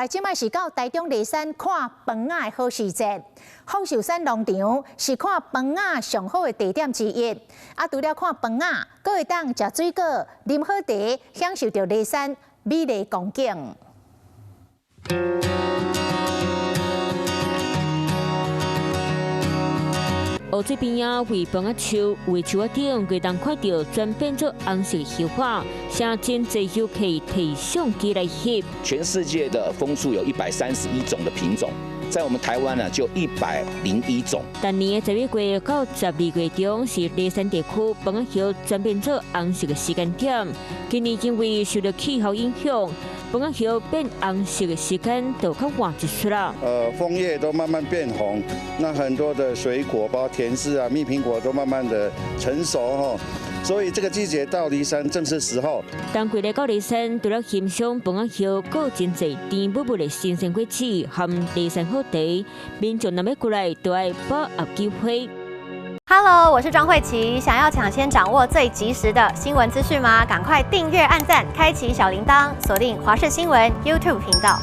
來，這擺是到台中梨山看蜂仔的好時節。福壽山農場是看蜂仔上好的地點之一。啊，除了看蜂仔，閣會當食水果、啉好茶，享受著梨山美麗風景。湖水邊仔圍蜂仔樹，圍樹仔頂，會當看著轉變做紅色葉花，誠濟遊客提相機來翕。全世界的楓樹有131種的品種，在我們台灣呢就101種。逐年的11月到12月中是梨山地區蜂仔葉轉變做紅色的時間點。今年因為受著氣候影響，蜂仔葉變紅色的時間就較晚一撮啦。楓葉都慢慢變紅，那很多的水果，包括甜柿啊、蜜蘋果都慢慢的成熟吼，所以這個季節到梨山正是時候。冬季來到梨山，除了欣賞蜂仔葉，閣有真濟甜蜜蜜的新鮮果子和梨山好茶，民眾若欲過來，就愛把握機會。 Hello，我是莊慧琪，想要搶先掌握最及時的新聞資訊嗎？趕快訂閱、按讚、開啟小鈴鐺，鎖定華視新聞 YouTube 頻道。